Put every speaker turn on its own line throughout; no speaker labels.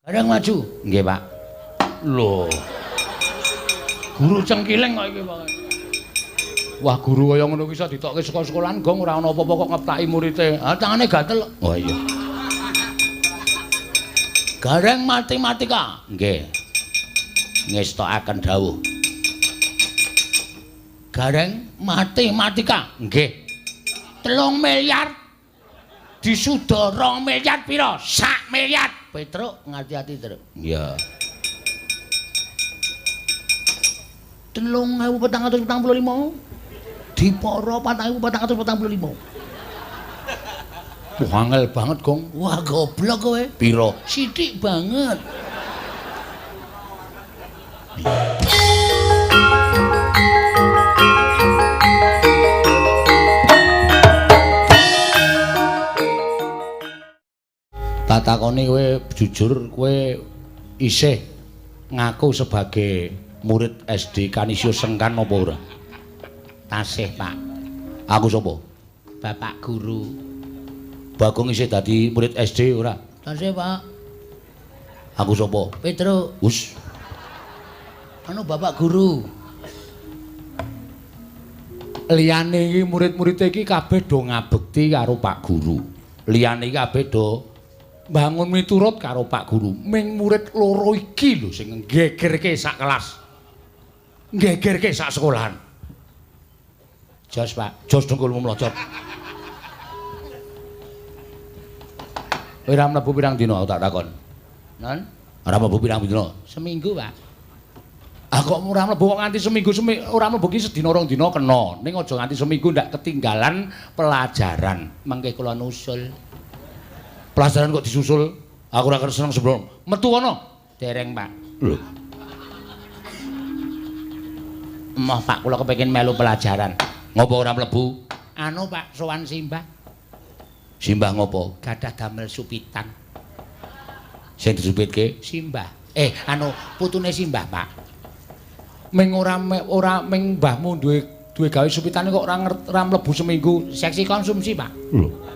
Bareng maju. Nggih, Pak. Lho. Guru cengkiling kok iki pokoke. Wah, guru kaya ngono ki iso ditokke saka sekolahan gong ora ana apa-apa kok ngeptaki murite. Ah, tangane gatel. Oh iya. Gareng matematika. Nggih. Ngestokaken dawuh. Gareng matematika. Nggih. 3 miliar disuda 2 miliar pira? 1 miliar. Petruk ngati-ati, Truk. Iya. 3445 dipara 4445. Wah, angel banget, Gong. Wah, goblok kowe. Pira? Sithik banget. Tak takoni kowe jujur, kowe isih ngaku sebagai murid SD Kanisius Sengkan apa ora? Tasih, Pak. Aku sapa? Bapak guru. Bagong isih dadi murid SD ora? Tasih, Pak. Aku sapa? Petruk. Wus. Anu bapak guru. Liyane iki murid-murid iki kabeh do ngabekti karo Pak Guru. Liyane iki kabeh do bangun miturut karo Pak Guru. Ming murid loro iki lho sing nggegerke sak kelas. Nggegerke sak sekolahan. Jos, Pak. Jos dengkulmu mlocot. Ora mlebu pirang dina aku tak takon. Non? Ora mlebu pirang dina? Seminggu, Pak. Ah kok ora mlebu kok nganti seminggu ora mlebu ki sedina rong dina kena. Ning aja nganti seminggu ndak ketinggalan pelajaran. Mengke kula nusul. Pelajaran kok disusul? Aku ora seneng sebelum. Metu kono. Dereng, Pak. Lho. Emoh, Pak, kula kepengin melu pelajaran. Ngopo ora mlebu? Anu, Pak, sowan simbah. Simbah ngopo? Gadah damel supitan. Sing disupitke? Simbah. Anu putune simbah, Pak. Ming ora ming mbahmu duwe gawe supitane kok ora mlebu seminggu. Seksi konsumsi, Pak. Lho.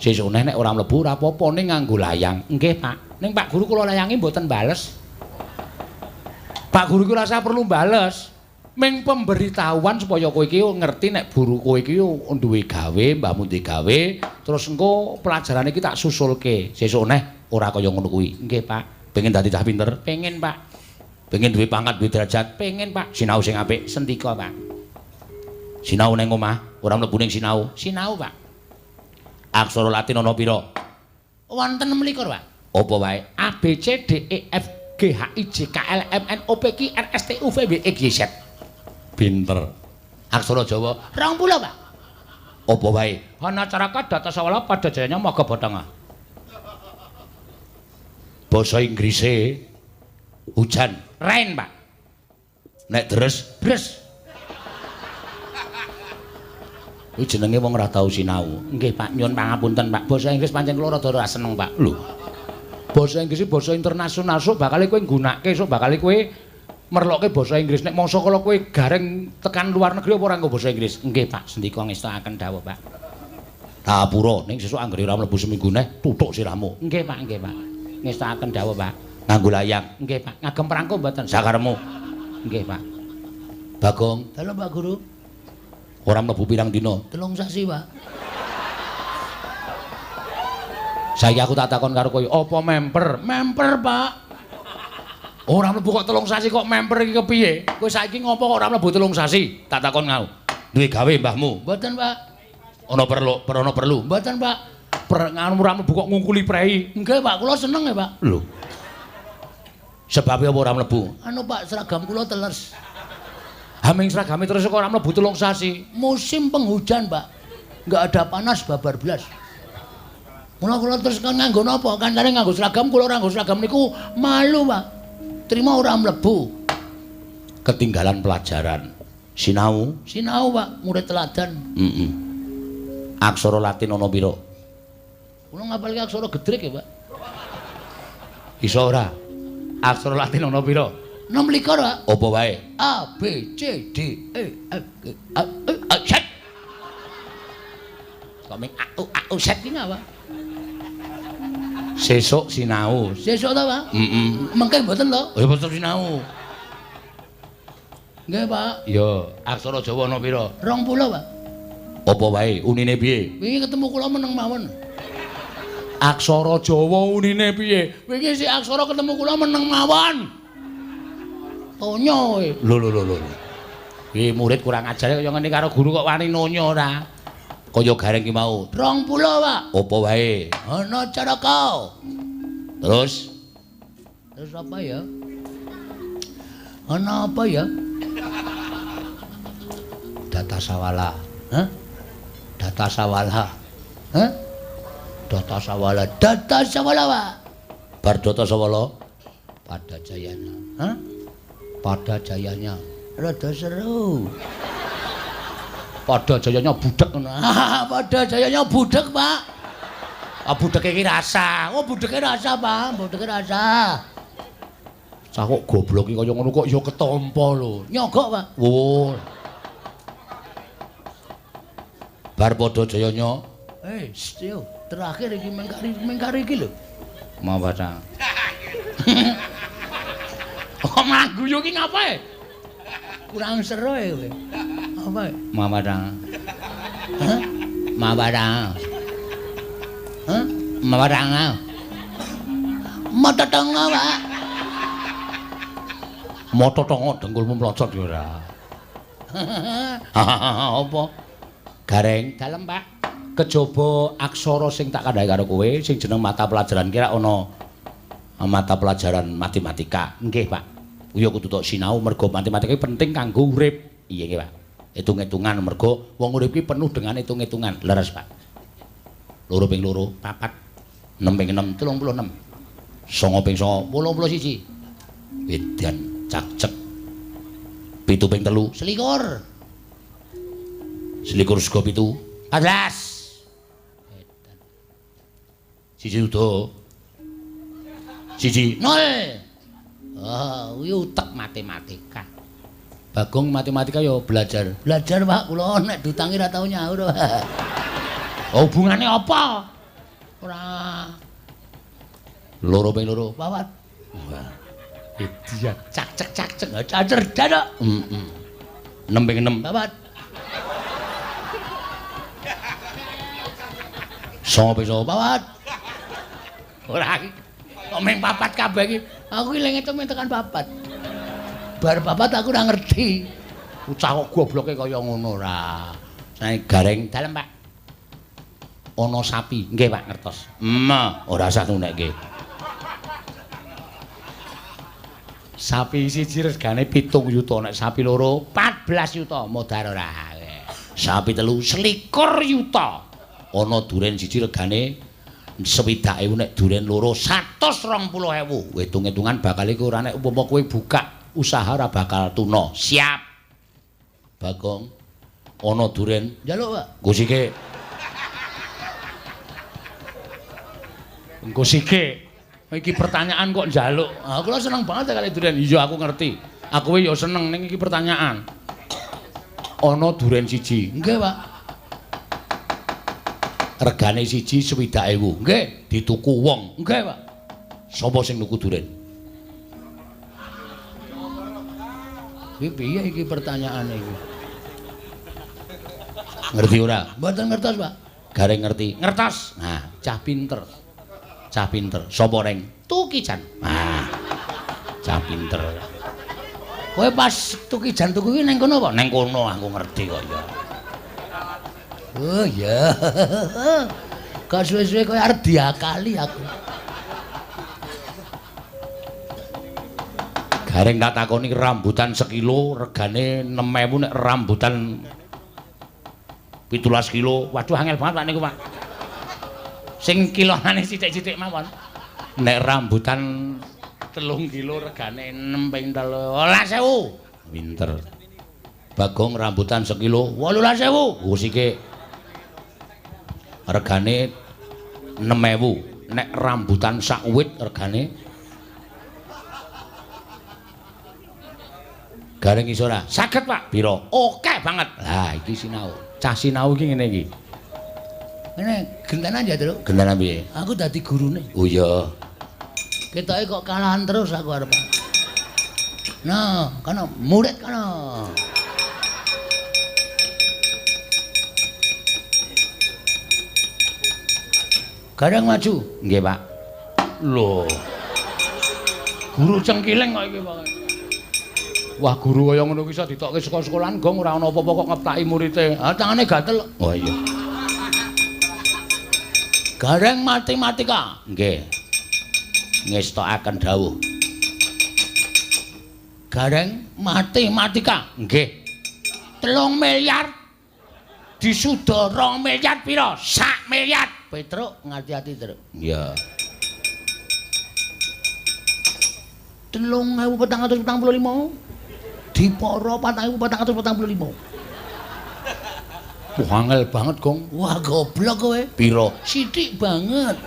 Sesuk nek ora mlebu ora apa-apa ning nganggo layang. Nggih, Pak. Ning Pak Guru kula layangi mboten bales. Pak Guru ki ora usah perlu bales. Ming pemberitahuan supaya kowe iki ngerti nek guru kowe iki duwe gawe, mbahmu duwe gawe, terus engko pelajarane iki tak susulke. Sesuk neh ora kaya ngono kuwi. Nggih, Pak. Pengen dadi cah pinter? Pengen, Pak. Pengen duwe pangkat, duwe derajat? Pengen, Pak. Sinau sing apik, sendika, Pak. Sinau ning omah, ora mlebu ning sinau. Sinau, Pak. Aksara Latin ana pira? Wonten 26, Pak. Apa wae? A B C D E F G H I J K L M N O P Q R S T U V W X Y Z. Pinter. Aksara Jawa 20, Pak. Apa wae? Hana caraka datasawala pada jayanya maga batanga. Basa Inggrise hujan, rain, Pak. Nek deres, bres. Kuwi jenenge wong ora tau sinau. Nggih, Pak, nyuwun pangapunten, Pak. Basa Inggris pancen kula rada ora seneng, Pak. Lho. Basa Inggris iki basa internasional, sok bakal kowe nggunakake, sok bakal kowe merlokke basa Inggris. Nek mangsa kala kowe gareng tekan luar negeri apa ora nggo basa Inggris? Nggih, Pak, sendika ngestokaken dawuh, Pak. Ngapura, ning sesuk anggere ora mlebu seminggu neh, tutuk sirahmu. Nggih, Pak, nggih, Pak. Ngestokaken dawuh, Pak. Nganggo layang. Nggih, Pak. Ngagem prangko mboten? Sakarepmu. Nggih, Pak. Bagong. Dalem, Pak Guru. Ora mlebu pirang dina? 3 sasi, Pak. Saiki aku tak takon karo kowe, apa memper? Memper, Pak. Ora mlebu kok 3 sasi kok memper iki kepiye? Kowe saiki ngopo kok ora mlebu 3 sasi? Tak takon ngau. Duwe gawe mbahmu? Mboten, Pak. Ana perlu, ana perlu? Mboten, Pak. Nganu ora mlebu kok ngungkuli prei. Nggih, Pak, kula seneng ya, Pak. Lho. Sebabe apa ora mlebu? Anu, Pak, seragam kula teles. Haming seragame terus kok ora mlebu 3 sasi. Musim penghujan, Pak. Enggak ada panas babar blas. Mula kula terus kan nganggo napa? Kancane nganggo seragam, kula ora nganggo seragam niku malu, Pak. Terima ora mlebu. Ketinggalan pelajaran. Sinau? Sinau, Pak, murid teladan. Heeh. Aksara Latin ana pira? Kula ngapalke aksara gedrek ya, Pak. Iso ora? Aksara Latin ana pira? 26, Pak. Apa wae? A B C D E F G A E A Z. Kok ming A U A U Z ki ngapa? Sesuk sinau.
Sesuk ta, Pak?
Heeh.
Mengke mboten lho.
Ya tetep sinau.
Nggih, Pak.
Ya, aksara Jawa ana pira?
20, Pak.
Apa wae? Unine piye?
Wingi ketemu kula meneng mawon.
Aksara Jawa unine piye?
Wingi si aksara ketemu kula meneng mawon. Tonyo kowe.
Lho lho lho lho. Iki murid kurang ajar kaya ngene karo guru kok wani nonyo ora. Kaya Gareng ki mau.
20, Pak.
Apa wae?
Ana caraka.
Terus?
Terus apa ya? Ana apa ya? Data sawala. Hah? Data sawala. Hah? Data sawala. Data sawala, Pak.
Bar data sawala
pada jayanya. Hah? Pada jayanya. Rada seru.
Pada jayanya budhek ngono.
Pada jayanya budhek, Pak.
Ah budheke iki rasa.
Oh, budheke rasa, Pak. Budheke rasa.
Cah kok goblok iki kaya ngono kok ya ketampa lho.
Nyogok, Pak.
Oh. Bar padha jayanya.
Yo, terakhir iki mengkari iki lho.
Mau baca. Kok malah guyu iki ngapae?
Kurang seru ya kowe. Apa?
Mawadang.
Hah?
Mawadang.
Hah?
Mawadang.
Mata tongo, Pak.
Mata tongo dengkulmu mlocot ya ora. Apa? Gareng
dalem, Pak.
Kejaba aksara sing tak kandhake karo kowe sing jeneng mata pelajaran kira ana mata pelajaran matematika. Nggih, Pak. Ya kudu tok sinau mergo matematika penting kanggo urip. Iya nggih, Pak. Hitung-hitungan mergo wong urip iki penuh dengan hitung-hitungan. Leres, Pak. 2 ping 2 4, 6 ping 6 36. 9 ping 9 81. Edan cakcek. 7 ping 3
selikur.
Selikur sego 7 14.
Edan.
1 udo. 1
0. Oh, kuwi utek matematika.
Bagong matematika ya belajar.
Belajar, Pak, kula nek diutangi ra tau nyaur.
Oh, hubungane apa?
Ora.
2 ping 2
4.
Wah. Edan
cak cek cak cek cerdas kok.
Heeh. 6 ping 6
4.
9 ping 9
4.
Ora iki. Kok ming 4 kabeh iki.
Aku iki lek ngitung tekan 4. Bar 4 aku ora ngerti.
Bocah kok gobloke kaya ngono ora. Sae Gareng
dalem, Pak.
Ana sapi. Nggih, Pak, ngertos. Ora usah nunekke. Sapi siji regane 7 yuta, nek sapi loro
14 yuta, modar ora.
Sapi telu 21 yuta. Ana duren siji regane 60.000, nek duren loro 120.000. Hitung-hitungan bakal iku ora nek umpama kowe buka usaha ora bakal tuna. Siap. Bagong ana duren
njaluk, Pak.
Nggo sike. Engko sike. Iki pertanyaan kok njaluk. Ah, kula seneng banget kali duren. Iya, aku ngerti. Aku ya seneng ning iki pertanyaan. Ana duren siji.
Nggih, Pak.
Regane siji 60.000.
Nggih,
dituku wong.
Nggih, Pak.
Sapa sing nuku duren?
Iki piye iki pertanyaane iki?
Ngerti ora?
Mboten ngertos, Pak.
Gareng ngerti. Ngertos. Nah, cah pinter. Cah pinter. Sapa reng?
Tukijan.
Nah. Cah pinter.
Kowe pas Tukijan tuku kuwi ning kono apa?
Ning kono aku ngerti kok ya.
Oh iya. Kok suwe-suwe kowe arep diakali aku.
Gareng tak takoni rambutan sekilo regane 6.000, nek rambutan 17 kilo. Waduh angel banget Pak niku, Pak. Sing kilonane sithik-sithik mawon. Nek rambutan 3 kilo regane 6 ping 13.000. Pinter. Bagong rambutan sekilo 18.000. Oh sike. Regane 6.000. Nek rambutan sak wit regane Gareng iso ora? Saged, Pak. Piro? Oke banget. Lah iki sinau. Cah sinau iki ngene iki.
Ngene gentenan ya, Truk.
Gentenan piye?
Aku dadi gurune.
Oh iya.
Ketoke kok kalahan terus aku arep. Nah, kono murid kono. Gareng maju.
Nggih, Pak.
Lho. Guru cengkiling kok iki pokoke. Wah, guru kaya ngono ki iso ditokke saka sekolahan gong ora ana apa-apa kok ngeptaki murite. Ah, tangane gatel.
Oh iya.
Gareng matematika.
Nggih. Ngestokaken dawuh.
Gareng matematika.
Nggih.
3 miliar disuda 2 miliar pira? 1 miliar. Petruk ngati-ati, Truk.
Iya.
3445 dipara 4445. Wah, angel banget, Gong. Wah, goblok kowe.
Pira?
Sithik banget.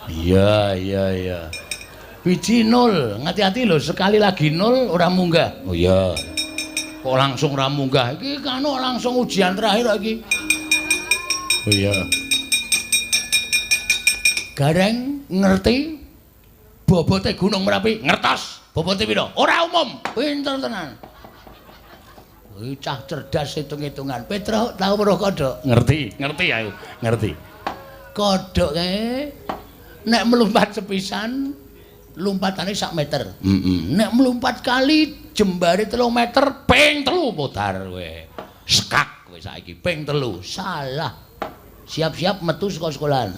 Iya, iya, iya.
Biji nol, ngati-ati lho, sekali lagi nol ora munggah.
Oh iya.
Kok langsung ora munggah? Iki kan langsung ujian terakhir iki.
Oh iya.
Gareng ngerti bobote Gunung Merapi?
Ngertos.
Bobote pira? Ora umum. Pinter tenan. Kuwi cah cerdas hitung-hitungan. Petruk tau weruh kodhok?
Ngerti, ngerti aku, ngerti.
Kodhok kae nek melompat sepisan lompatane 1 meter.
Heeh.
Nek melompat kali jembare 3 meter
ping 3 modar kowe. Sekak kowe saiki ping 3.
Salah. Siap-siap metu saka sekolahan.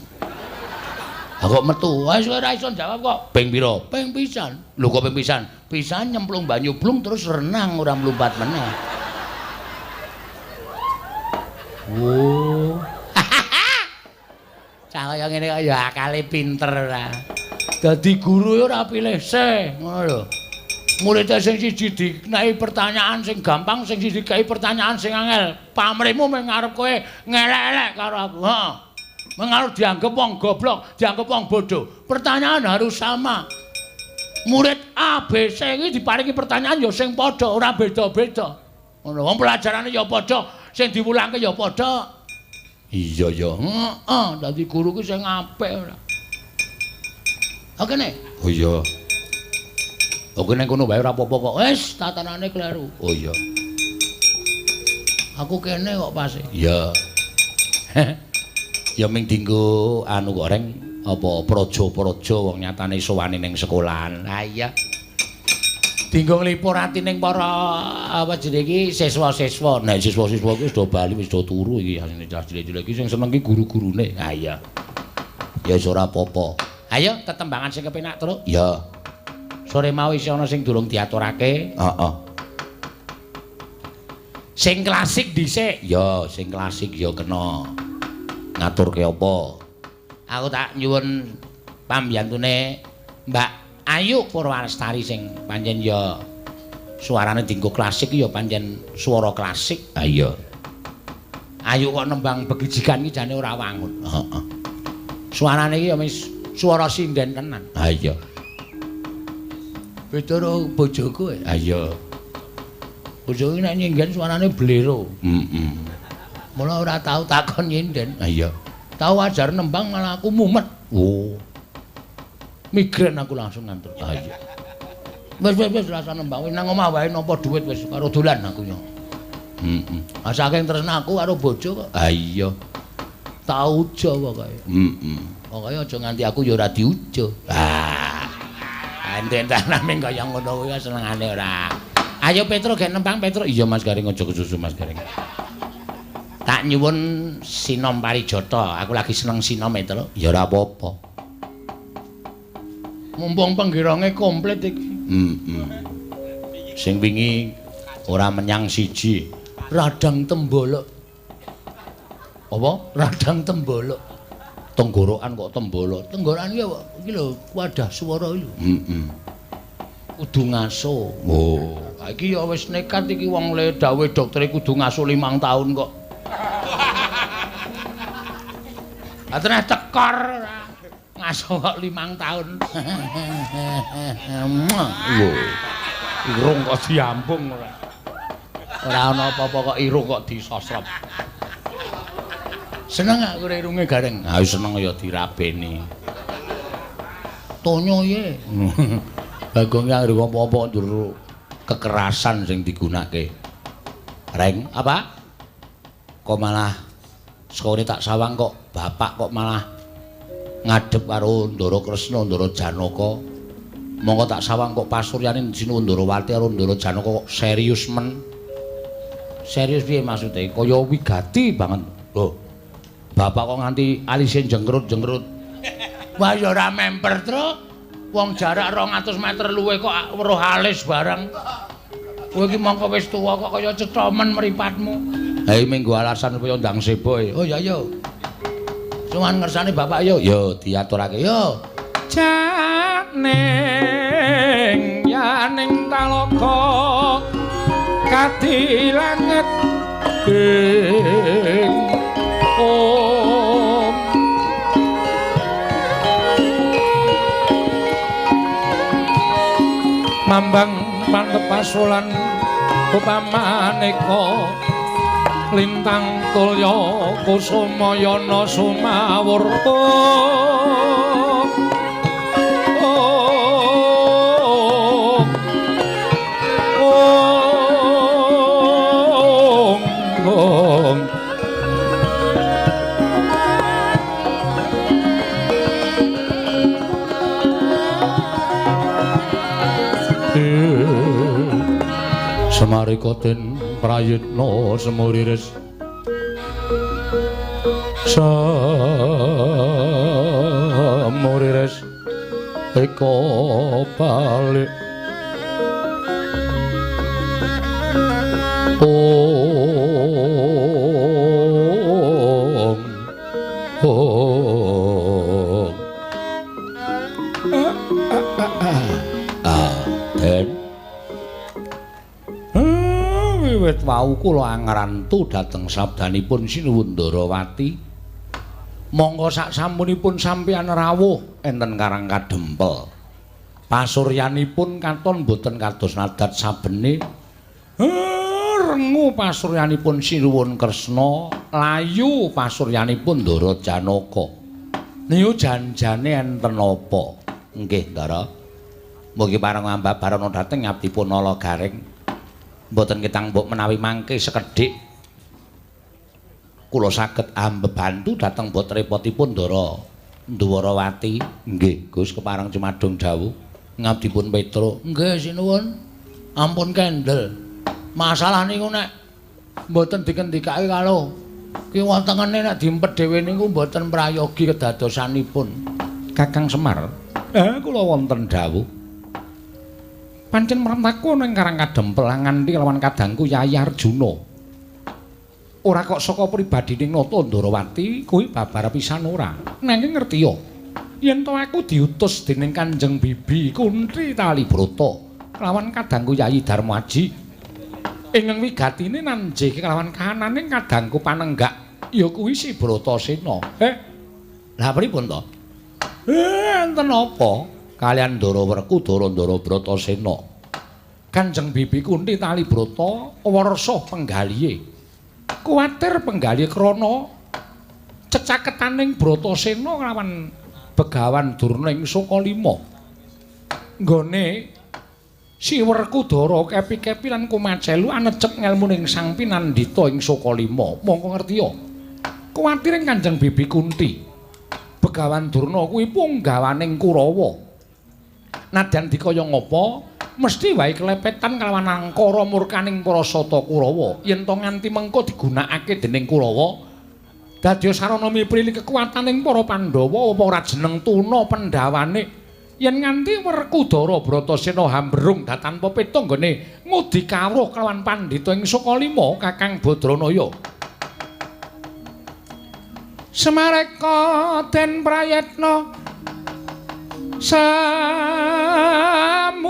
Ha kok metu? Wis ora iso jawab kok.
Ping pira?
Ping pisan.
Lho kok ping pisan?
Pisan nyemplung banyu blung terus renang ora mlumpat meneh. Oh. Cah kaya ngene kok ya akale pinter ora. Dadi guru ya ora pilih se, ngono lho. Murid sing siji dikenai pertanyaan sing gampang, sing siji dikai pertanyaan sing angel. Pamrihmu mung ngarep kowe ngelek-elek karo aku. Heeh. Mung arep dianggep wong goblok, dianggep wong bodoh. Pertanyaan harus sama. Murid A, B, C iki diparingi pertanyaan ya sing padha, ora beda-beda. Ngono, wong pelajarane ya padha, sing diwulangke ya padha.
Iya ya.
Heeh, dadi guru ki sing apik ora. Oke ne?
Oh iya. Oke ning kono wae ora apa-apa kok.
Wis, tatanane kleru.
Oh iya.
Aku kene kok pase.
Iya. Ya ming dinggo anu kok reng apa praja-praja wong nyatane sowane ning sekolahan.
Ha iya. Dinggo nglipur ati ning para apa jenenge iki siswa-siswa.
Nek siswa-siswa iki wis do bali wis do turu iki asline cah cilik-cilik iki sing seneng ki guru-gurune.
Ha iya.
Ya wis ora apa-apa.
Ayo tetembangan sing kepenak, Truk.
Ya.
Sore mau isih ana sing durung diaturake.
Heeh.
Sing klasik dhisik.
Ya, sing klasik ya kena. Ngaturke apa?
Aku tak nyuwun pambiyantune Mbak Ayu Purwalestari sing pancen ya suarane dinggo klasik ya pancen swara klasik.
Ha iya.
Ayu kok nembang begijikan iki jane ora wangun.
Heeh.
Suarane iki ya wis swara sinden tenan.
Ha iya.
Beda karo bojoku.
Ha iya.
Bojoku nek nyinggen suarane blero.
Heeh.
Mula ora tau takon nyinden.
Ha iya.
Tau ajar nembang malah aku mumet.
Oh.
Migrain aku langsung ngantuk.
Ha iya.
Wis wis wis rasa nembang wis nang omah wae nampa dhuwit wis karo dolan aku yo.
Heeh.
Ah saking tresna aku karo bojo kok.
Ha iya.
Tau ujo pokoke.
Heeh.
Pokoke aja nganti aku ya ora diujo.
Ah.
Enten-entenane kaya ngono kuwi senengane ora. Ayo Petro gek nembang Petro.
Iya Mas Gareng aja kesusu Mas Gareng.
Tak nyuwun sinom parijata, aku lagi seneng sinom Petro.
Ya ora apa-apa.
Mumpung penggirange komplit iki.
Heeh. Sing wingi ora menyang siji.
Radang tembolok.
Apa?
Radang tembolok.
Tenggorokan kok tembolok.
Tenggorokan iki apa? Iki lho wadah swara iki lho.
Heeh.
Kudu ngaso.
Oh,
iki ya wis nekat iki wong le dawuhe dokter kudu ngaso 5 tahun kok. Ah teneh tekor ora. Ngaso kok 5 tahun.
Lho. Irung kok diambung ora.
Ora ana apa-apa kok irung kok disosrop. Seneng aku irunge gareng.
Ha seneng ya dirabeni.
Tonyo ye.
Bagong anggere apa-apa njur kekerasan sing digunake. Reng, apa? Kok malah sekone tak sawang kok bapak kok malah ngadhep karo Ndara Kresna, Ndara Janaka. Monggo tak sawang kok pasuryane Sinuwun Ndarawati karo Ndara Janaka kok serius men. Serius piye maksude? Kaya wigati banget. Lho. Bapak kok nganti alise jengkrut-jengkrut.
Wah ya ora memper, Truk. Wong jarak 200 meter luwih kok weruh alis bareng. Kowe iki mongko wis tuwa kok kaya cethomen mripatmu.
Ha iki minggu alasan supaya ndang sebo.
Oh ya yo. Cuman ngersane bapak yo.
Yo diaturake yo.
Janing yaning talaga kadi langit ing om mambang pantepasulan upamaneka lintang tulya kusumayana sumawur om om.
Semarika den prayitna semuriris semuriris eka balik om om den wiwit wau kula angrantu dhateng sabdanipun Sinuwun Ndarawati. Monggo sak sampunipun sampeyan rawuh enten Karang Kadempel. Pasuryanipun katon boten kados nadat sabene. Rengu pasuryanipun Sinuwun Kresna, layu pasuryanipun Ndara Janaka. Niku janjane enten apa? Nggih, Ndara. Mugi pareng ambabarana dhateng ngabdipun Nala Gareng. Mboten ketang mbok menawi mangke sekedhik kula saged ambebantu dhateng bot repotipun Ndara Ndwarawati. Nggih, Gus, kepareng cumadung dawuh ngabdipun Petro.
Nggih, sinuwun. Ampun kendel. Masalah niku nek mboten dikendikake karo kiwa tengene nek diempet dhewe niku mboten prayogi kedadosanipun.
Kakang Semar, kula wonten dawuh. Pancen mrentaku ning Karang Kadempel nganti lawan kadangku Yayi Arjuna. Ora kok saka pribadining Nata Ndarawati kuwi babar pisan ora. Nanging ngerti ya, yen to aku diutus dening Kanjeng Bibi Kunthi Talibrata lawan kadangku Yayi Darmaji ingkang wigatine nanjih kelawan kahananing kadangku panenggak ya kuwi si Bratasena. Lah pripun to? Enten apa? Kalian Ndara Werkudara Ndara Bratasena. Kanjeng Bibi Kunthi Talibrata wersa penggalihe. Kuwatir penggalihe krana cecaketaning Bratasena kelawan Begawan Durna ing Sukalima. Nggone si Werkudara kepi-kepi lan kumacelu anecep ngelmuning Sang Pinandita ing Sukalima. Mongko ngertiya. Kuwatire Kanjeng Bibi Kunthi Begawan Durna kuwi punggawaning Kurawa. Nadyan dikaya ngapa mesti wae kelepetan kelawan angkara murkaning para sata Kurawa. Yen to nganti mengko digunakake dening Kurawa dadi sarana miprili kekuataning para Pandhawa apa ora jeneng tuna pendhawane. Yen nganti Werkudara Bratasena hambrung datanpa peta nggone ngudi kawruh kelawan pandhita ing Sukalima Kakang Badranaya.
Semareka den prayetna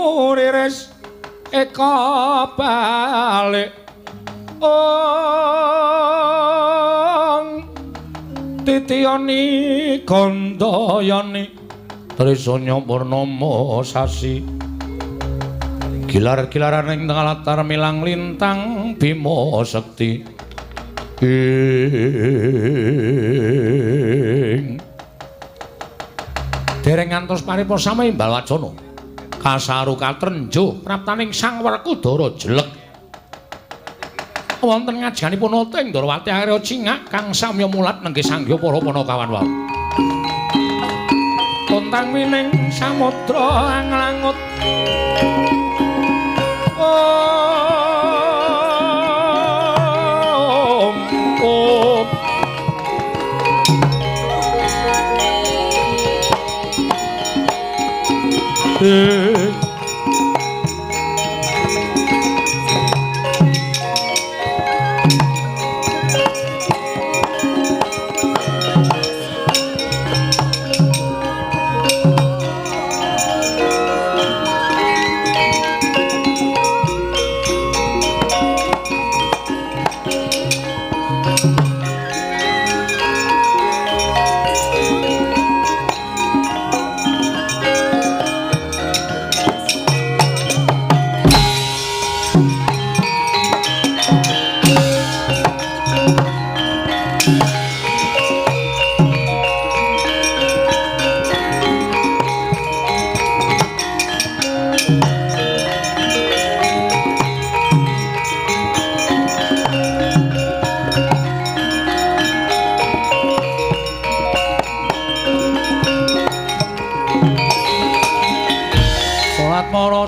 samuriris eka balik ong titiyani gandayani
Trisanya purnama sasi gilar-gilaran ing tengah latar milang lintang Bima Sekti.
Ing dereng ngantos paripa sami imbal wacana kasaru katrenjuh praptaning Sang Werkudara jelek wonten ngajanipun Nata ing Ndorowati Arya Cingak kang samya mulat nenggih sanggya para panakawan wau. Tontang wining samudra anglangut om om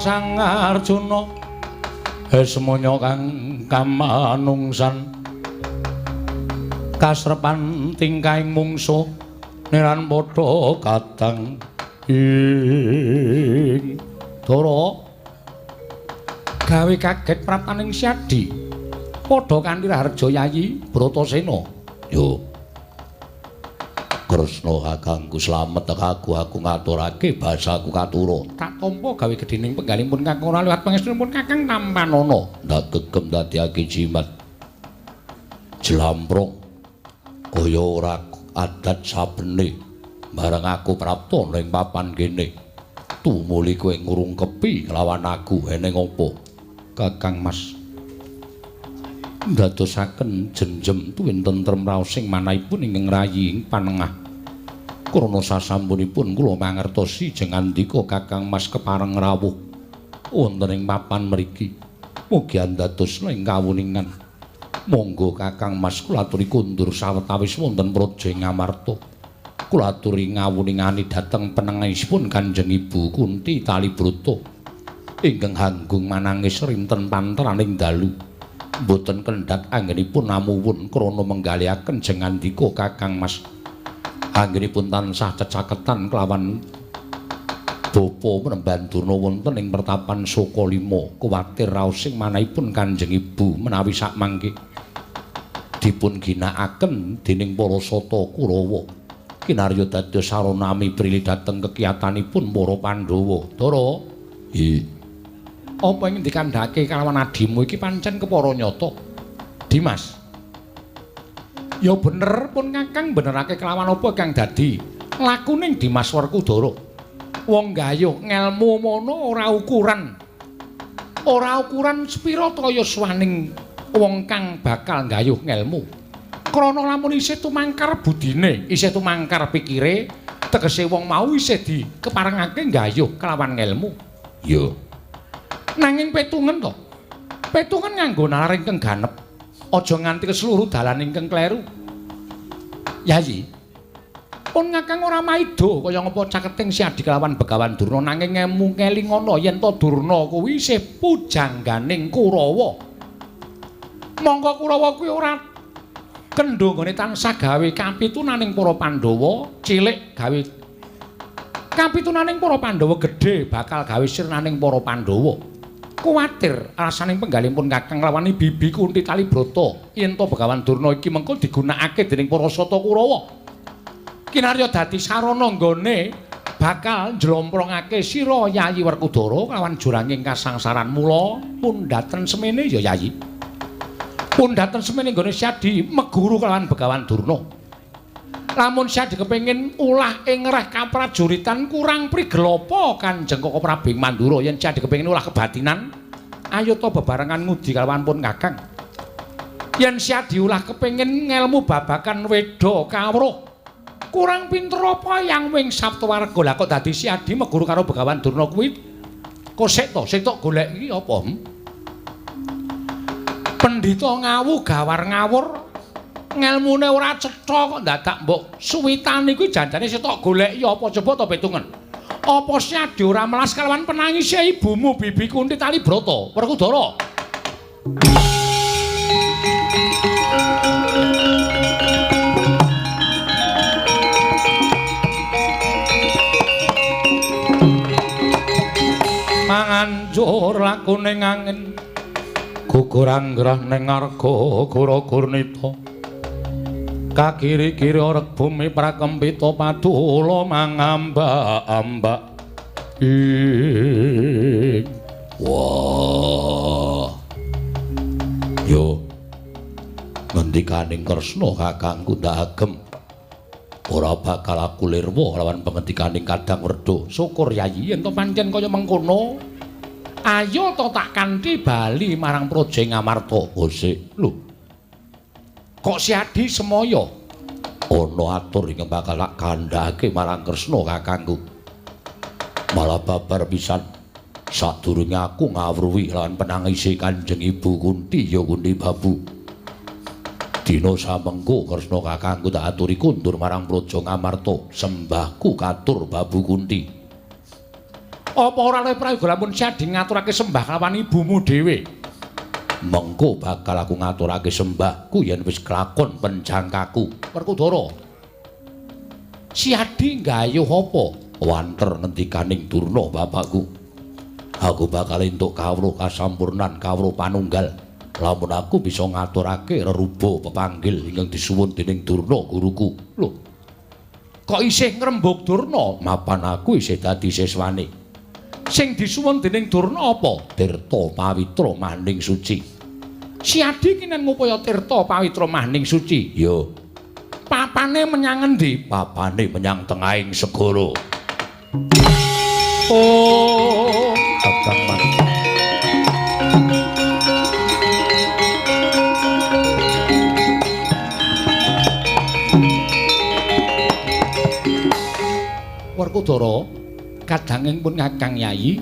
Sang Arjuna semono kang kamanungsan kasrepan tingkahing mungsuh niran padha kadang ing Dara gawe kaget praptaning Syadi padha kanthi raharja Yayi Bratasena.
Yo Kresna kakangku slamet aku ngaturake basaku katura.
Tak tampa gawe gedhening penggalipun kakang ora liwat pangestunipun kakang tampanana.
Ndak gegem dadiake jimat jlamprong kaya ora adat sabene bareng aku prapta ning papan kene. Tumuli kowe ngrungkepi kelawan aku eneng apa?
Kakang Mas ndadosaken jenjem tuwin tentrem raosing manahipun ingkang rayi ing panengah. Krana sasampunipun kula mangertosi jeng andika Kakang Mas kepareng rawuh wonten ing papan mriki. Mugi andadosna ing kawuningan. Monggo Kakang Mas kula aturi kundur sawetawis wonten praja ing Ngamarta. Kula aturi ngawuningani dhateng penengisipun Kanjeng Ibu Kunti Talibrata ingkang hanggung manangis rinten panteraning dalu. Mboten kendhat anggenipun amuwun krana menggalihaken jeng andika Kakang Mas. Anggenipun tansah cecaketan kelawan Bapa Penemban Durna wonten ing pertapan Sukalima. Kuwatir raosing manahipun Kanjeng Ibu menawi sakmangke dipun ginakaken dening para sata Kurawa. Kinarya dados sarana miprili dhateng kekiyatanipun para Pandhawa. Dara,
nggih.
Apa ing dikandhake kalawan adimu iki pancen kepara nyata. Dimas. Ya bener pun Kakang benerake kelawan apa kang dadi lakuning Dimas Werkudara. Wong gayuh ngelmu mono ora ukuran. Ora ukuran sepira ta yuswaning wong kang bakal gayuh ngelmu. Krana lamun isih tumangkar budine, isih tumangkar pikire, tegese wong mau isih dikeparengake gayuh kelawan ngelmu.
Ya.
Nanging petungen to. Petungen nganggo nalar ingkang ganep. Aja nganti keseluruh dalan ingkang kleru. Yayi. Pun Kakang ora maida kaya ngapa caketing Syadi kelawan Begawan Durna nanging ngemu ngelingana yen to Durna kuwi isih pujangganing Kurawa. Mongko Kurawa kuwi ora kendho nggone tansah gawe kapitunaning para Pandhawa cilik gawe kapitunaning para Pandhawa gedhe bakal gawe sirnaning para Pandhawa. Kuwatir alasaning penggalipun Kakang lawan Bibi Kunti Talibrata yen to Begawan Durna iki mengko digunakake dening para sata Kurawa. Kinarya dadi sarana nggone bakal njlomprongake sira Yayi Werkudara kelawan juranging kasangsaran. Mula pundhaten semene ya Yayi. Pundhaten semene nggone Syadi meguru kelawan Begawan Durna. Lamun Syadi kepengin ulah ing reh kaprajuritan kurang prigel apa Kanjeng Koko Prabu ing Mandura yen Syadi kepengin ulah kebatinan ayo ta bebarengan ngudi kalawan pun Kakang. Yen Siadi ulah kepengin ngelmu babakan weda kawruh. Kurang pinter apa yang wing Saptawarga? Lah kok dadi Siadi meguru karo Begawan Durna kuwi? Kok sik to, sing tok golek iki apa? Pendhita ngawu gawar ngawur. Ngelmune ora cetha kok dadak mbok suwitani kuwi janjane sing tok goleki apa coba to petungen. Apa Siadi ora melas kalawan penangise ibumu Bibi Kunti Talibrata, Werkudara? Manganjur lakune angin gugur anggrah ning arga gura gurnita kakiri-kiri orek bumi prakempita padula mangambak-ambak ing.
Wah. Yo ngendikaning Kresna kakangku ndak agem ora bakal aku lirwa lawan pengendikaning Kadang Werda.
Syukur Yayi yen to pancen kaya mengkono. Ayo to tak kanthi bali marang Praja Ngamarta.
Sik lho.
Kok Siadi semaya?
Ana atur ingkang bakal tak kandhake marang Kresna kakangku. Malah babar pisan sadurunge aku ngawruhi lawan penangise Kanjeng Ibu Kunti ya Kunti Babu. Dina samengko Kresna kakangku tak aturi kundur marang Praja Ngamarta, sembahku katur Babu Kunti.
Apa ora oleh prayoga lamun Siadi ngaturake sembah kelawan ibumu dhewe?
Mengko bakal aku ngaturake sembahku yen wis kelakon penjangkaku.
Werkudara. Siadi nggayuh apa?
Wanter ngendikaning Durna bapakku. Aku bakal entuk kawruh kasampurnan kawruh panunggal. Lamun aku bisa ngaturake reruba pepanggil ingkang disuwun dening Durna guruku.
Lho. Kok isih ngrembug Durna?
Mapan aku isih dadi siswane.
Sing disuwun dening Durna apa?
Tirta pawitra maning suci.
Siadi kinen ngupaya tirta pawitra maning suci.
Ya.
Papane menyang endi?
Papane menyang tengahing segara.
Oh,
Kakang Mas.
Werkudara, kadanging pun Kakang Yayi.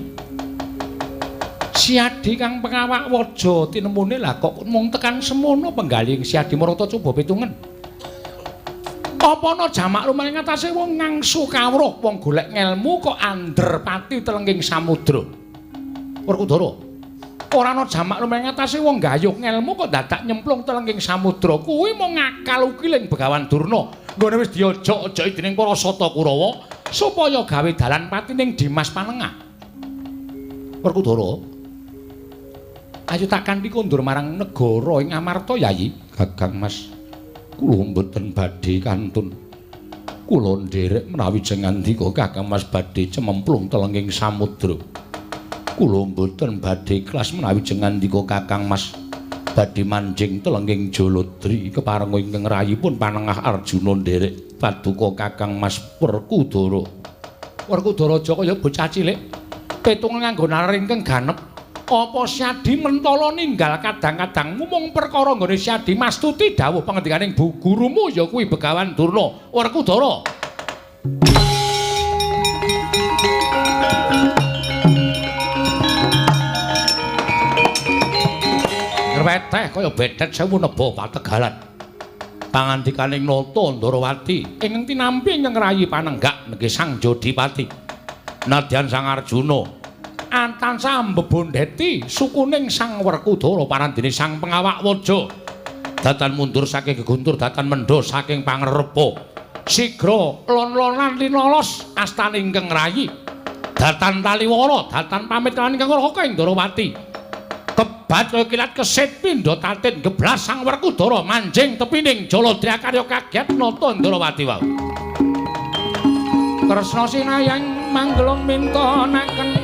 Siadi kang pengawak waja tinemune lah kok mung tekan semono penggalih Siadi Marata coba pitungen. Apa ana jamak lumayan ngatasé wong ngangsu kawruh wong golek ngelmu kok ander pati telengking samudra. Werkudara, ora ana jamak lumayan ngatasé wong gayuh ngelmu kok dadak nyemplung telengking samudra. Kuwi mung ngakal ukiling Begawan Durna. Nggone wis diojok-ojoki dening para Sata Kurawa supaya gawe dalan pati ning Dimas Panengah. Werkudara, ayo tak kanthi kondur marang negara ing Amarta Yayi.
Kakang Mas, kula mboten badhe kantun. Kula nderek menawi jengandika Kakang Mas badhe cememplung telenging samudra. Kula mboten badhe ikhlas menawi jengandika Kakang Mas badhe manjing telenging Jaladri keparenga ingkang rayipun Panengah Arjuna nderek paduka Kakang Mas Werkudara.
Werkudara aja kaya bocah cilik petungan nganggo nalar ingkang ganep. Apa Siadi mentala ninggal kadang-kadangmu mung perkara nggone Siadi mastuti dawuh pangendikaning bu gurumu ya kuwi Begawan Durna. Werkudara. Ngrweteh kaya betet sewu neba pategalan.
Pangandikaning Nata Ndarawati
ingkang tinampi ingkang rayi panenggak nggih Sang Jodipati.
Nadyan Sang Arjuna
tansah mbebondheti sukuning Sang Werkudara parandene Sang Pengawak Waja.
Datan mundur saking geguntur, datan mendho saking pangrepa.
Sigra lon-lonan linolos astane ingkang rayi. Datan taliwara, datan pamit lan ingkang Raka Indarawati. Kebat kaya kilat kesit pindha tatin geblas Sang Werkudara manjing tepining Jaladri akarya kaget Nata Ndarawati wau. Kresna sinayang manggelung mintonaken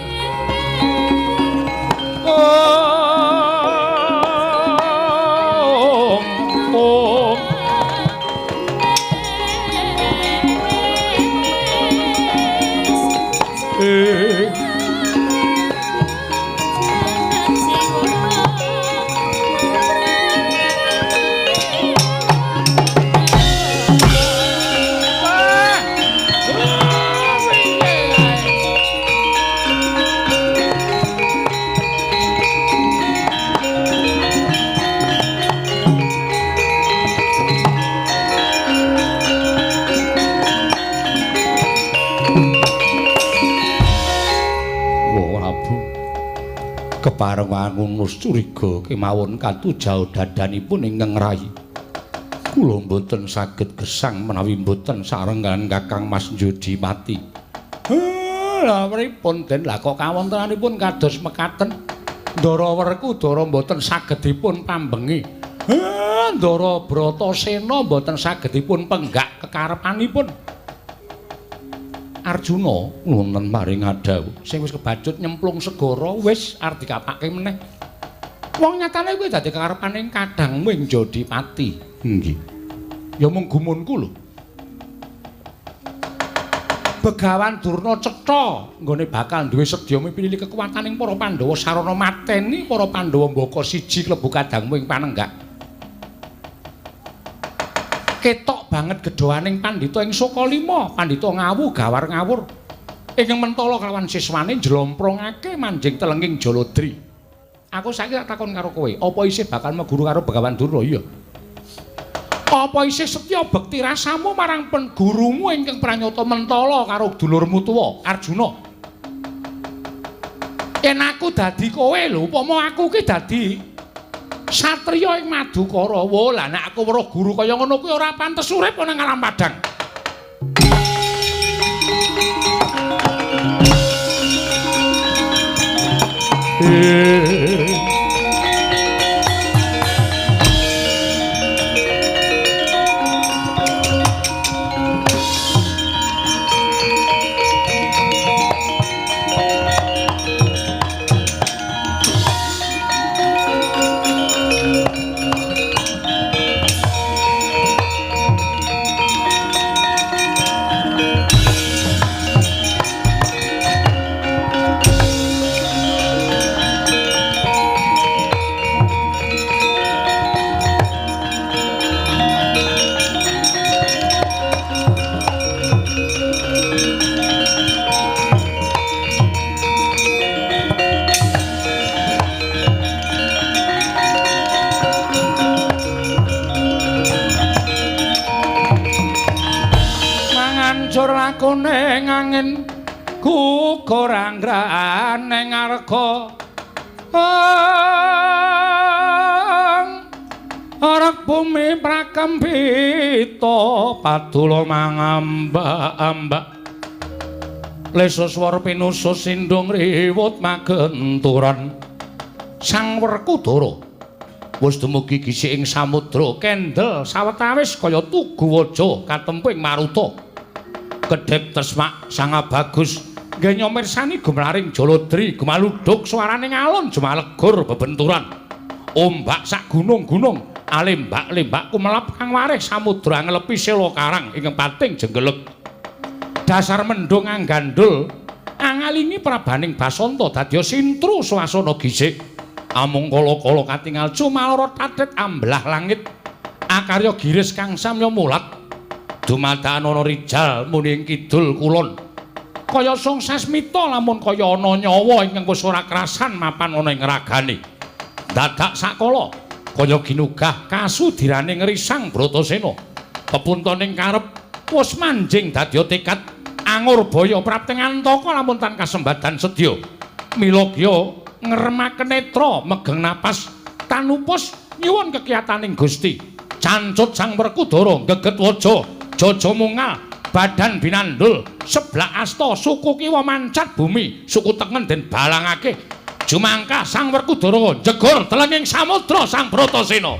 om om
Kepareng wangun curiga kemawon katujau dadanipun ingkang rayi. Kula mboten saged gesang menawi mboten sareng Kakang Mas Jodipati. Lah pripun Den? Lah kok kawontenanipun kados mekaten? Ndara Werkudara mboten saged dipun pambengi. Ndara Bratasena mboten saged dipun penggak kekarepanipun. Arjuna wonten maring adhawuh sing wis kebacut nyemplung segara wis arep dikapake meneh. Wong nyatane kuwi dadi kekarepane kadangmu ing Jodipati. Nggih. Ya mung gumunku lho. Begawan Durna cetha nggone bakal duwe sedya mipilih kekuwataning para Pandhawa sarana mateni para Pandhawa mbaka siji klebu kadangmu ing panenggak. Ketok banget gedhoaning pandhita ing Sukalima, pandhita ngawu gawar ngawur. Ingkang mentala kelawan siswane njlomprongake manjing telenging Jaladri. Aku saiki tak takon karo kowe, apa isih bakal meguru karo Begawan Durna? Iya. Apa isih setya bekti rasamu marang gurumu ingkang pranyata mentala karo dulurmu tuwa Arjuna? Yen aku dadi kowe lho, upama aku ki dadi satriya ing Madukara, wo lah nek aku weruh guru kaya ngono kuwi ora pantes urip ana ing alam padhang. Lakone angin gugur anggrane ngarga ora bumi prakempita padula mangambak-ambak lesus swara pinusus sindung riwut magenturan. Sang Werkudara wis dumugi gisik ing samudra kendel sawetawis kaya tugu waja katempu ing maruta. Kedhep tresmak sanga bagus nggih nyomirsani gumlaring Jaladri gumaluduk suarane ngalun jumalegur bebenturan ombak sak gunung-gunung alembak-lembak kumelap kang warih samudra nglepi sela karang ingkang pating jenggelek. Dasar mendung anggandul angalingi prabaning basanta dadya sintru swasana gisik. Amung kala-kala katingal cumalara tatet ambelah langit akarya giris kang samya mulat. Dumadakan ana rijal muni ing kidul kulon kaya sung sasmita lamun kaya ana nyawa ingkang wis ora krasan mapan ana ing ragane. Dadak sakala kaya ginugah kasudirane ngrisang Bratasena. Pepuntoning karep wis manjing dadya tekad angurbaya prapting antaka lamun tan kasembadan sedya. Mila gya ngremaken netra megeng napas tanupus nyuwun kekiyataning Gusti. Cancut Sang Werkudara geget waja jaja mungal badan binandul seblak asta suku kiwa mancat bumi suku tengen den balangake. Jumangkah Sang Werkudara jegur telenging samudra Sang Bratasena.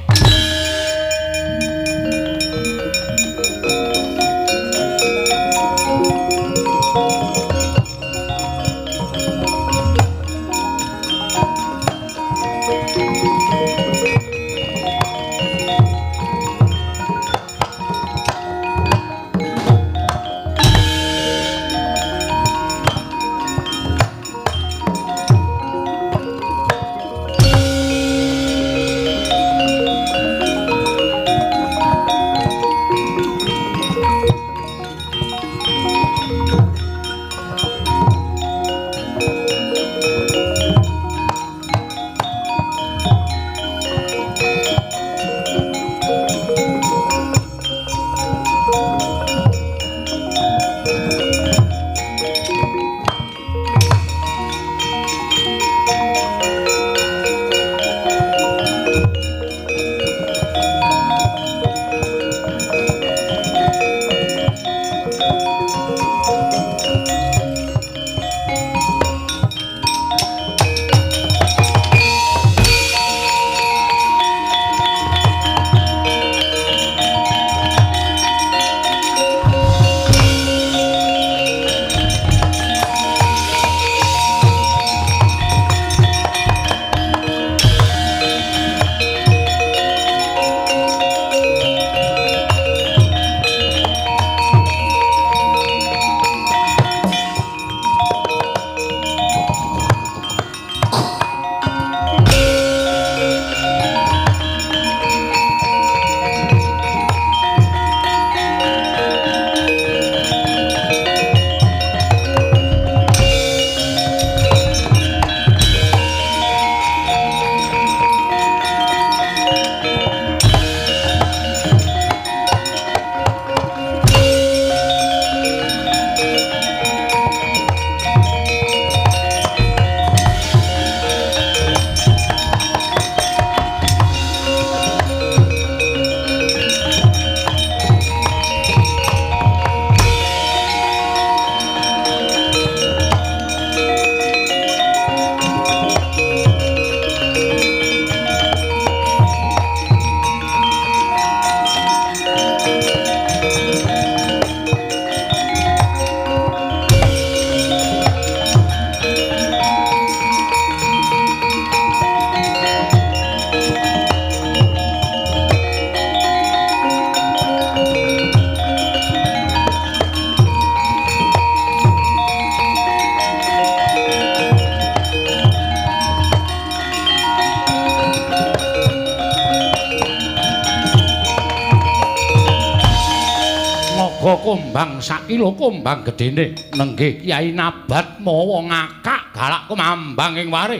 Kumbang sak kilo kumbang gedene nenggih Kyai Nabat mawa ngakak galak kumambang ing ware.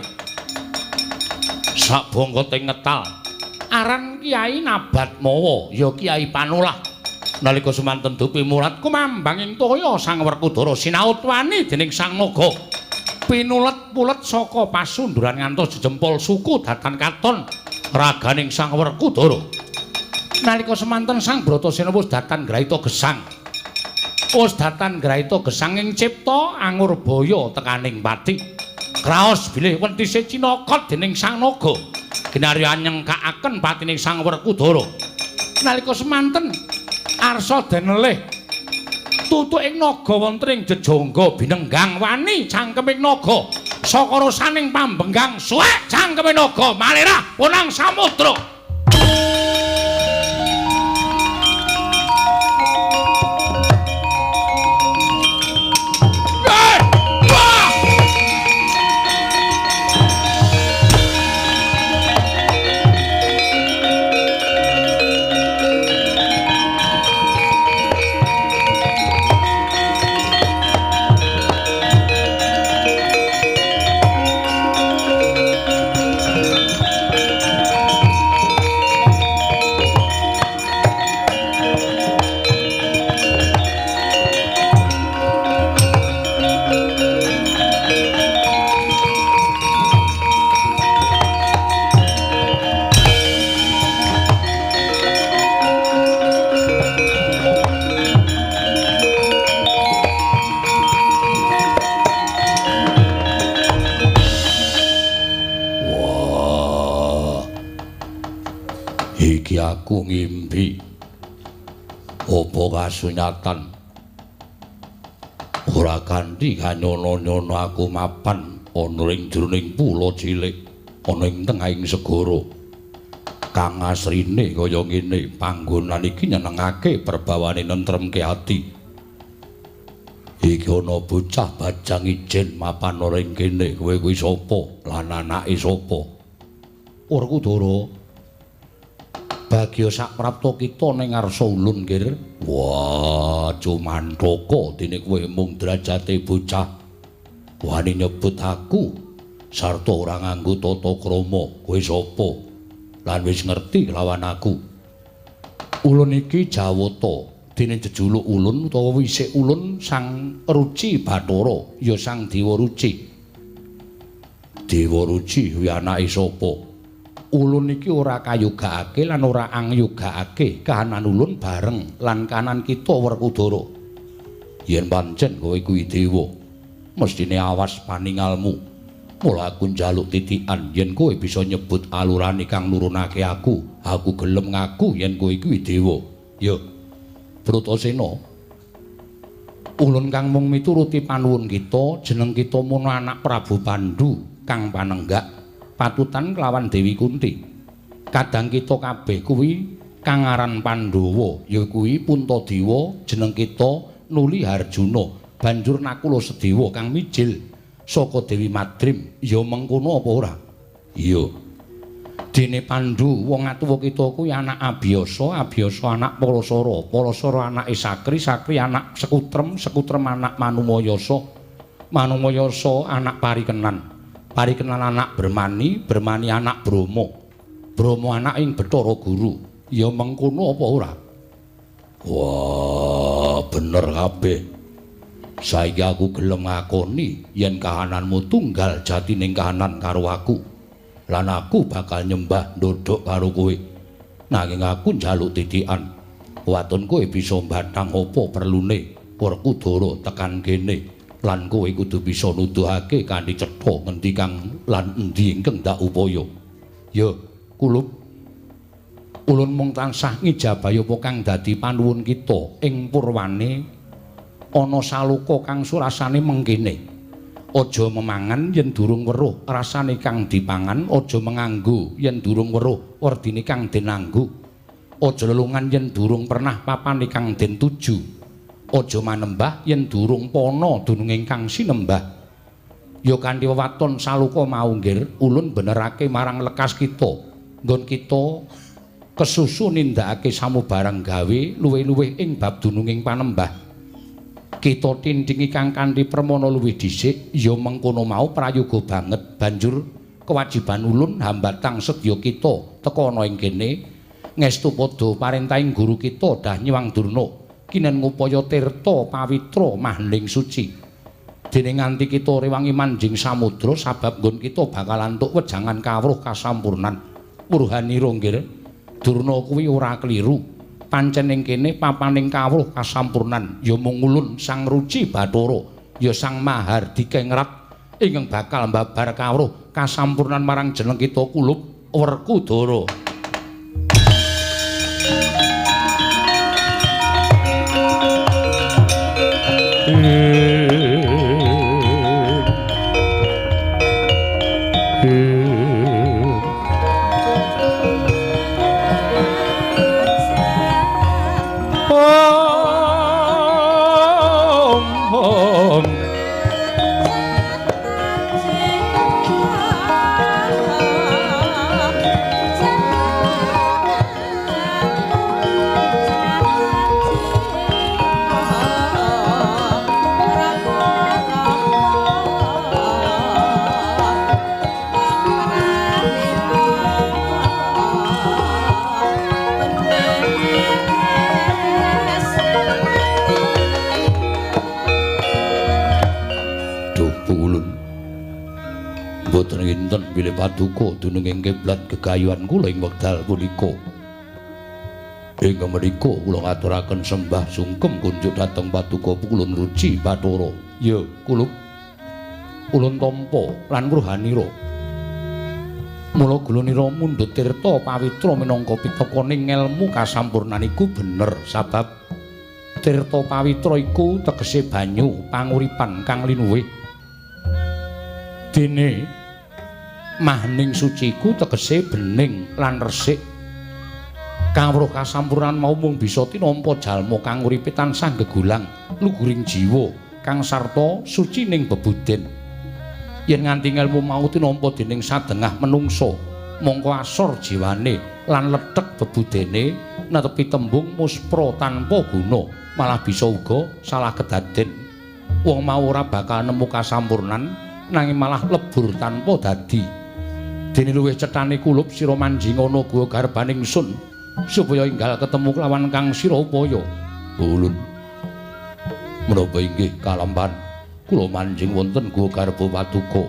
Sak bongkote ngetal. Aran Kyai Nabat mawa ya Kyai Panulah. Nalika semanten dupi murat kumambang ing toya Sang Werkudara sinaut wani dening Sang Naga. Pinulet-pulet saka pasunduran ngantos jejempol suku datan katon raganing Sang Werkudara. Nalika semanten Sang Bratasena wis datan graita gesang. Wis datan graita gesang ing cipta angurbaya tekaning pati. Kraos bilih wentise cinakot dening Sang Naga. Ginarya nyengkakaken patining Sang Werkudara. Nalika semanten arsa denelih tutuking naga wonten ing jejangga binenggang wani cangkeming naga saka rosaning pambenggang suwek cangkeme naga malirah punang samudra. Iki aku ngimpi apa kasunyatan ora kanthi kanyono-nyono aku mapan ana ing jroning pulo cilik ana ing tengahing segara kang asrine kaya ngene. Panggonan iki nyenengake perbawane nentremke ati. Iki ana bocah bajang ijen mapan ana ing kene. Kowe kuwi sapa lan anake sapa? Werkudara, bagya sak prapta kita ning ngarsa ulun, Ngir. Wah, cumantaka dene kowe mung derajate bocah wani nyebut aku sarta ora nganggo tata krama. Kowe sapa lan wis ngerti lawan aku? Ulun iki Jawata, dene jejuluk ulun utawa wisik ulun Sang Ruci Bathara, ya Sang Dewa Ruci. Dewa Ruci kuwi anake sapa? Ulun iki ora kayogakake lan ora angyogakake kahanan ulun bareng lan kahanan kita Werkudara. Yen pancen kowe kuwi dewa, mestine awas paningalmu. Mula aku njaluk titikan yen kowe bisa nyebut alurane kang nurunake aku, aku gelem ngaku yen kowe kuwi dewa. Ya, Bratasena, ulun kang mung mituruti panuwun kita, jeneng kita mono anak Prabu Pandu kang panenggak patutan kelawan Dewi Kunti. Kadang kita kabeh kuwi kang aran Pandhawa, ya kuwi Puntadewa, jeneng kita nuli Harjuna, banjur Nakula Sedewa kang mijil saka Dewi Madrim. Ya mengkono apa ora? Iya. Dene Pandu wong atuwa kita kuwi anak Abiyasa, Abiyasa anak Parasara, Parasara anake Sakri, Sakri anak Sekutrem, Sekutrem anak Manumayasa, Manumayasa anak Parikenan. Parikenan anak Bermani, Bermani anak Brahma, Brahma anak ing Bathara Guru. Ya mengkono apa ora? Wah, bener kabeh. Saiki aku gelem ngakoni yen kahananmu tunggal jatining kahanan karo aku. Lan aku bakal nyembah ndodhok karo kowe. Nanging aku njaluk titikan. Waton kowe bisa mbathang apa perlune Werkudara tekan kene. Lan kowe kudu bisa nuduhake kanthi cetha ngendi kang lan endi ingkang ndak upaya. Ya, kulup. Ulun mung tansah ngijabahi apa kang dadi panuwun kita ing purwane ana saloka kang surasane mengkene. Aja memangan yen durung weruh rasane kang dipangan, aja menganggo yen durung weruh werdine kang den anggo. Aja lelungan yen durung pernah papane kang den tuju. Aja manembah yen durung pana dununge kang sinembah. Ya kanthi wewaton saloka mau, Nggir, ulun benerake marang lekas kita. Nggon kita kesusu nindakake samubarang gawe luwih-luwih ing bab dununging panembah. Kita tindingi kang kanthi permana luwih dhisik ya mengkono mau prayoga banget banjur kewajiban ulun hambatang sedya kita teka ana ing kene ngestu padha parentahing guru kita Danyang Durna kinen ngupaya tirta pawitra mahning suci. Dene nganti kita rewangi manjing samudra sabab nggon kita bakal antuk wejangan kawruh kasampurnan. Purhanira nggih, Durna kuwi ora kliru. Pancen ing kene papaning kawruh kasampurnan ya mung ulun Sang Ruci Bathara ya Sang Mahardika Ngrat ingkang bakal mbabar kawruh kasampurnan marang jeneng kita kulup Werkudara. Bilih paduka dunung ing kiblat gegayuhan kula ing wekdal punika. Ingkang menika kula ngaturaken sembah sungkem kunjuk dhateng paduka Pukulun Ruci Bathara. Ya, kulup ulun tampa lan ruhanira. Mula gulunira mundhut tirta pawitra minangka pitekoning ngelmu kasampurnan iku bener sabab tirta pawitra iku tegese banyu panguripan kang linuwih. Dene mahning suci iku tegese bening lan resik. Kawruh kasampurnan mau mung bisa tinampa jalma kang uripe tansah gegulang luguring jiwa kang sarta suci ning bebuden. Yen nganti ngelmu mau tinampa dening sadengah menungsa, mongko asor jiwane lan lethek bebudene netepi tembung muspra tanpa guna, malah bisa uga salah kedaden. Wong mau ora bakal nemu kasampurnan nanging malah lebur tanpa dadi. Dene luwih cethane kulup sira manjing ana guwa garbaning sun supaya enggal ketemu kelawan kang sira upaya. Ulun menapa inggih kalampan kula manjing wonten guwa garba paduka.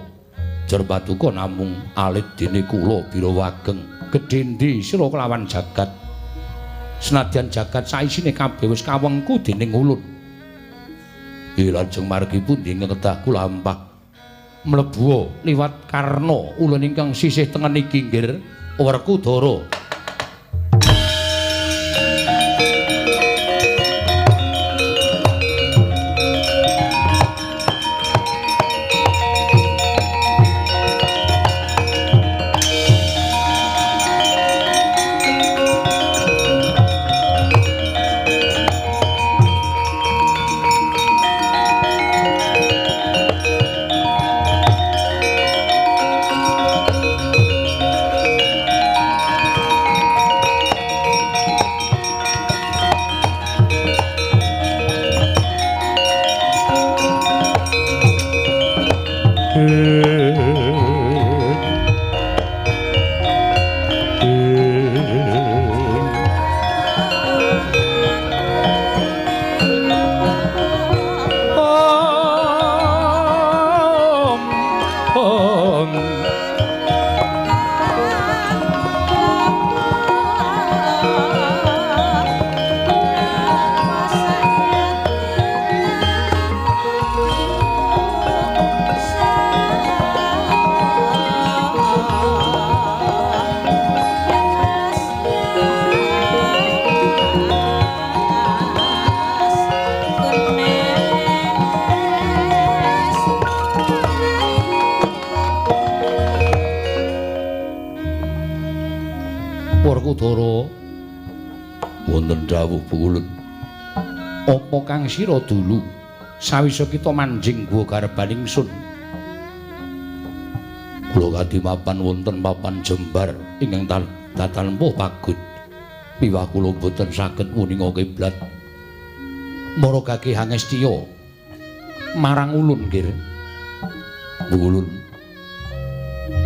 Jer paduka namung alit dene kula bira wageng gedhe endi sira kelawan jagat. Senadyan jagat saisine kabeh wis kawengku dening ulun. Lajeng margi pundi ingkang kedah kula ampah mlebu liwat karna ulun ingkang sisih tengen iki nggih Werkudara. Werkudara wonten dawuh ulun. Apa kang sira dulu sawise kita manjing guwa garbaning sun? Kula kadi mapan wonten papan jembar ingkang tatanpa pagut. Miwah kula boten saged muninga kiblat. Mara gage hangestya Marang ulun, Nggir. Ulun.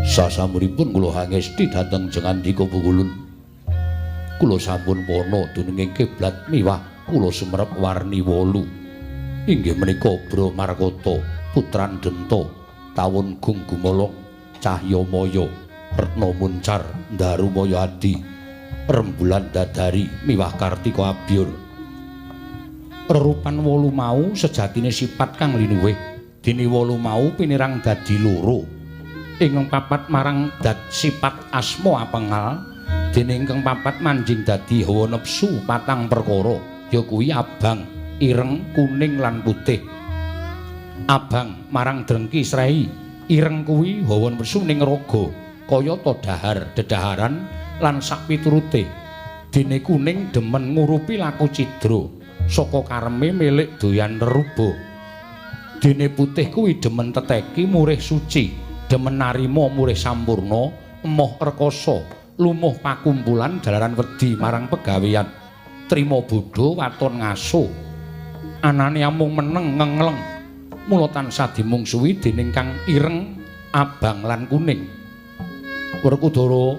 Sasampunipun kula hangesti dhateng jengandika Ulun. Kula sampun pana dununging kiblat miwah kula sumerep warni 8. Inggih menika Bra Markata, Putran Denta, Tawun Gung Gumelong, Cahya Maya, Retna Muncar, Darumaya Adi, Rembulan Dadari miwah Kartika Abyur. Rerupan 8 mau sejatine sifat kang linuwih. Dene 8 mau pinirang dadi loro. Ingkang papat marang dat sifat asma apengal, dene ingkang papat manjing dadi hawa nepsu patang perkara, ya kuwi abang, ireng, kuning lan putih. Abang marang drengki srehi, ireng kuwi hawa nepsu ning raga, kayata dahar, dedaharan lan sak piturute. Dene kuning demen ngurupi laku cidra, saka kareme milik doyan reruba. Dene putih kuwi demen teteki murih suci, demen narima murih sampurna, emoh rekasa, lumuh pakumpulan jalaran wedi marang pegawean, trima bodho waton ngaso. Anane amung meneng ngengleng, mula tansah dimungsuhi dening kang ireng, abang lan kuning. Werkudara,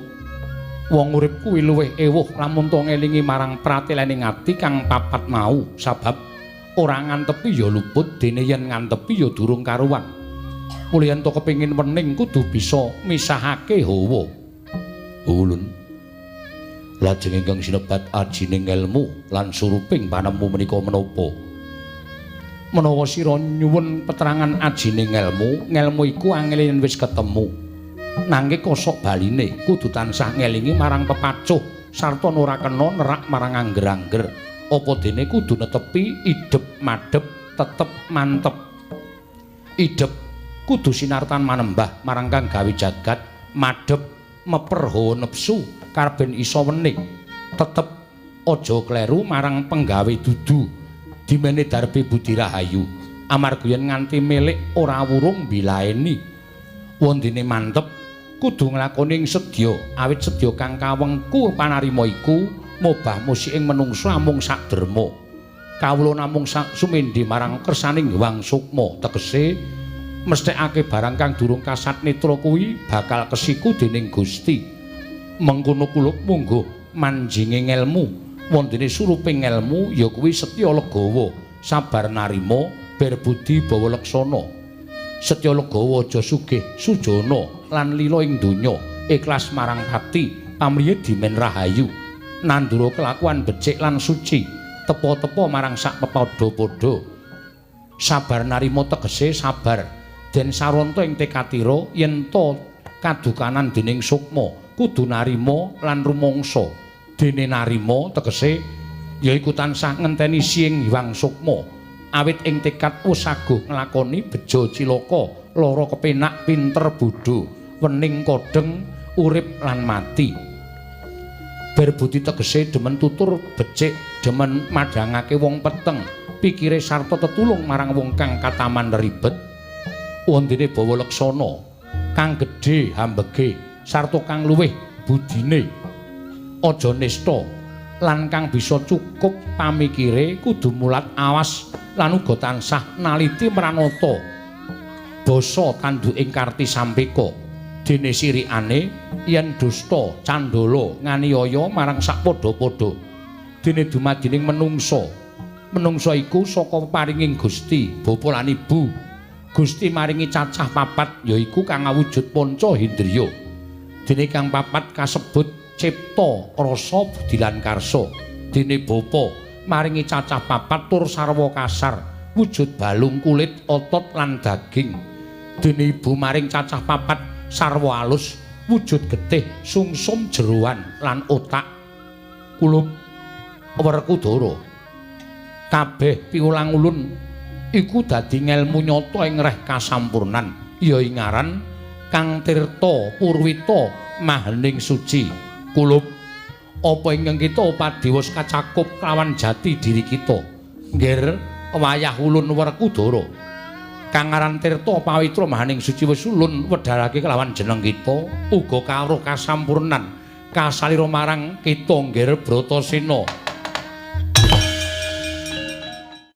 wong urip kuwi luwih ewuh lamun to ngelingi marang pratelene ati kang papat mau, sabab ora ngantepi ya luput, dene yen ngantepi ya durung karuan. Mula yen to kepengin wening kudu bisa misahake hawa. Ulun. Lajeng ingkang sinebat ajining elmu lan suruping panemu menika menapa? Menawa sira nyuwun peterangan ajining elmu, ngelmu iku angel yen wis ketemu. Nanging kosok baline kudu tansah ngelingi marang pepacuh sarta ora kena nerak marang angger-angger. Apa dene kudu netepi idep madhep tetep mantep. Idep kudu sinartan manembah marang kang gawe jagat, madhep meper hawa nepsu karben iso wening. Tetep aja kleru marang penggawe dudu dimene darbe budi rahayu, amarga yen nganti milik ora wurung bilaeni. Wondene mantep kudu nglakoni ing sedya, awit sedya kang kawengku panarima iku mobah musiking menungsa amung sak derma. Kawula namung sak sumendhe marang kersaning Hyang Sukma, tegese mesthekake barang kang durung kasat netra kuwi bakal kesiku dening Gusti. Mengkono kula mungguh manjinge ngelmu, wondene suruping ngelmu ya kuwi setya legawa, sabar narima, berbudi bawa laksana. Setya legawa aja sugih sujana lan lila ing donya, ikhlas marang pati, pamriye dimen rahayu. Nandura kelakuan becik lan suci, tepa-tepa marang sak pepadha-padha. Sabar narima tegese sabar den saranta ing tekatira yen ta kadukanan dening sukma, kudu narima lan rumangsa. Dene narima tegese yaiku tansah ngenteni siing Hyang Sukma, awit ing tekad wis saguh nglakoni bejo cilaka, lara kepenak, pinter bodho, wening kodheng, urip lan mati. Berbudi tegese demen tutur becik, demen madhangake wong peteng, pikire sarta tetulung marang wong kang kataman ribet. Wondene bawa laksana, kang gedhe hambege, sarta kang luwih budine. Aja nista lan kang bisa cukup pamikire kudu mulat awas lan uga tansah naliti mranata. Basa tanduking karti sampeka. Dene sirikane yen dusta candala nganiaya marang sak padha-padha. Dene dumadining menungsa. Menungsa iku saka paringing Gusti, bapa lan ibu. Gusti maringi cacah papat yaiku kang awujud panca indriya. Dene kang papat kasebut cipta, rasa, budi lan karsa. Dene bapa maringi cacah papat tur sarwa kasar, wujud balung kulit, otot lan daging. Dene ibu maring cacah papat sarwa alus, wujud getih, sungsum jeroan lan otak. Kulup Werkudara, kabeh piwulang ulun iku dadi ngelmu nyata ing reh kasampurnan, ya ing aran Kang Tirta Purwita Mahening Suci. Kulup, apa ingkang kita padiwos kacakup kelawan jati diri kita? Nggir wayah ulun Werkudara, kang aran Tirta Pawitra Mahaning Suci wis ulun wedharake kelawan jeneng kita, uga kawruh kasampurnan kasalira marang kita nggir Bratasena.